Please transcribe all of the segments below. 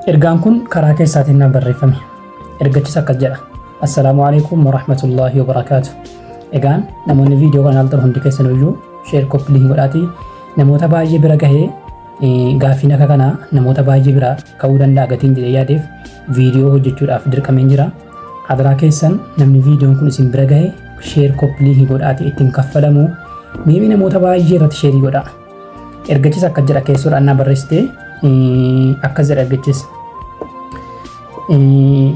Ergaan kun karaa keessaatiin naaf barreeffame. Ergachis akkas jedha. Assalaamu alaikum warahmatullaahi wabarakaatu. Egaan namoonni viidiyoo kana ilaaltan hundi keessan iyyuu share copy link godhaatii namoota baay'ee bira gahee gaaffiin akka kanaa namoota baay'ee bira ka'uu danda'a gatiin jedhee yaadeef viidiyoo hojjechuudhaaf dirqameen jira. Hadaraa keessan namni viidiyoon kun isin bira gahe share copy link godhaatii ittiin kaffalamu miimi namoota baay'ee irratti share godhaa. Ergachis akkas jedha keessoodhaan naa barreessite akkas jedha ergachis.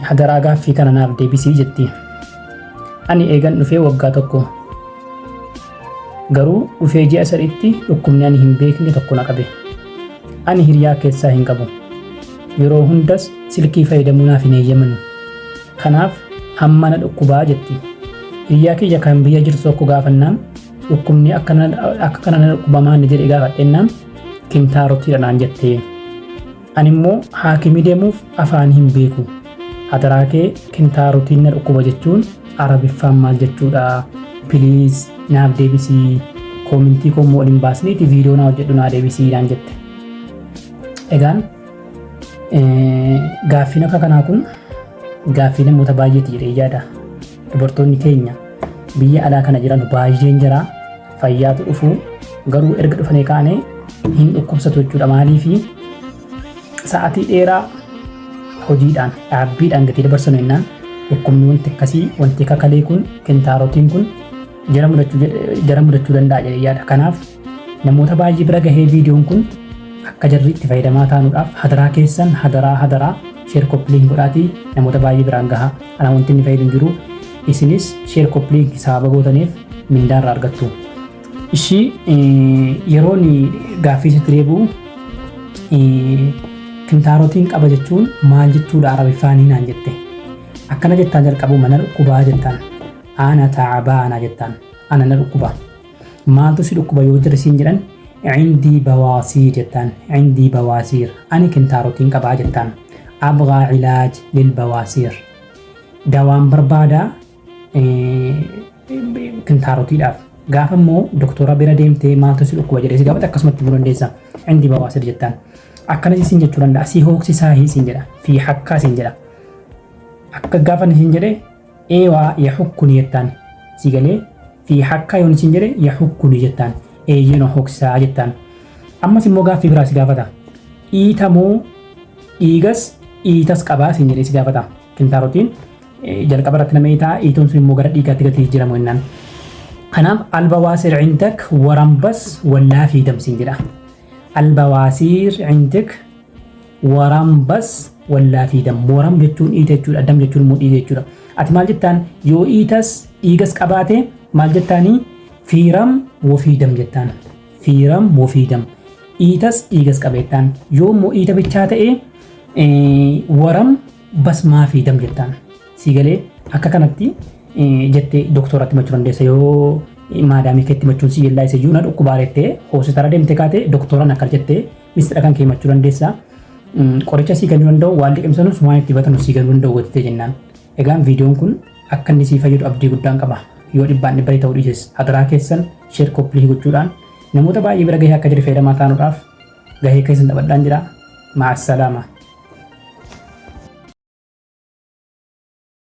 Hadaraa gaaffii kana naaf deebisii jetti. Ani eegan dhufee waggaa tokko. Garuu dhufee ji'a sadiitti dhukkubni ani hin beekne tokko na qabe. Ani hiriyaa keessaa hin qabu. Yeroo hundas silkii fayyadamuu naaf hin eeyyamanu. Kanaaf hamma na dhukkubaa jetti. Hiriyaa kiyya kan biyya jirtu tokko gaafannaan dhukkubni akka kana na dhukkubamaa inni jedhe gaafadhennaan kintaarotiidha naan jette. Ani immoo haakimii deemuuf afaan hin beeku. Hadaraa kee kintaarotiin na dhukkuba jechuun Arabiffaan maal jechuudha? Please naaf deebisii. Koomintii koo immoo ol hin baasniiti viidiyoo naa hojjedhu naa deebisii naan jette. Egaan gaaffiin akka kanaa kun gaaffii namoota baay'eeti jedhee yaada. Dubartoonni keenya biyya alaa kana jiran baay'een jira fayyaatu dhufu garuu erga dhufanii kaanee hin dhukkubsatu jechuudha. Maaliifi sa'atii dheeraa hojiidhaan dhaabbiidhaan gatii dabarsanu jennaan dhukkubni wanti akkasii wanti kakalee kun kintaarotiin kun jara mudachuu danda'a jedhee yaada. Kanaaf namoota baay'ee bira gahee viidiyoon kun akka jarri itti fayyadamaa taanuudhaaf hadaraa keessan hadaraa hadaraa share copy link godhaatii namoota baay'ee biraan gaha. Ana wanti inni fayyadu hin jiru. Isinis share copy link sababa gootaniif mindaa irraa argattu. Ishii yeroon gaaffii sitti deebi'u kintaarotiin qaba jechuun maal jechuudha Arabiffaanii naan jette. Akkana jettaan jalqabu mana dhukkubaa jettaan. Ana ta'abaana jettaan. Ana na dhukkuba. Maaltu si dhukkuba yoo jirri siin jedhan cindii bawaasiir jettaan. Cindii bawaasiir. Ani kintaarotiin qabaa jettaan. Abgaa cilaaj lil bawaasiir. Dawaan barbaadaa kintaarotiidhaaf. Gaafa immoo doktora bira deemtee maaltu si dhukkuba jedhee si gaafate akkasumatti himuu dandeessa. Cindii bawaasiir jettaan. Akkana siin jechuu danda'a. Si hooksisaa siin jedha. Fi hakkaa siin jedha. Akka gaafa siin jedhe eewaa yahukkuni jettaan. Si galee fi hakkaa yoon siin jedhe yahukkuni jettaan. Eeyyee hooksisaa jettaan. Ammas immoo gaaffii biraa si gaafata. Dhiita moo dhiigas dhiitas qabaa siin jedhee si gaafata. Kintaarotiin jalqaba irratti nama dhiitaa dhiituun sun immoo gara dhiigaatti gatii jijjiiramu jennaan. Kanaaf albawaasir cindak warambas wallaa fi damsiin jedha. Albawaasiir cindak warambas wallaa fi dam. Waram jechuun dhiita jechuudha. Dam jechuun immoo dhiiga jechuudha. Ati maal jettaan yoo dhiitas dhiigas qabaate maal jettaanii fiiram wofii dam jettaan. Fiiram wofii dam. Dhiitas dhiigas qabeettaan. Yoo immoo dhiita bichaa ta'e waram bas maa fi dam jettaan. Sii galee akka kanatti jettee doktoratti himachuu dandeessa yoo maadaamii keetti himachuun si yellaa isa iyyuu na dhukkubaa jettee hospitaala deemtee kaate doktoraan akkana jettee mistira kan kee himachuu dandeessa. Qoricha sii kennuu danda'u waan liqimsanus waan itti batanu sii kennuu danda'u gootee jennaan. Egaan viidiyoon kun akka inni sii fayyadu abdii guddaan qaba. Yoo dhibbaan dhibba ta'uu dhiises hadaraa keessan share copy link gochuudhaan namoota baay'ee bira gahee akka jiru fayyadamaa taanuudhaaf gahee keessan taphadhaan jira. Ma'assalaama.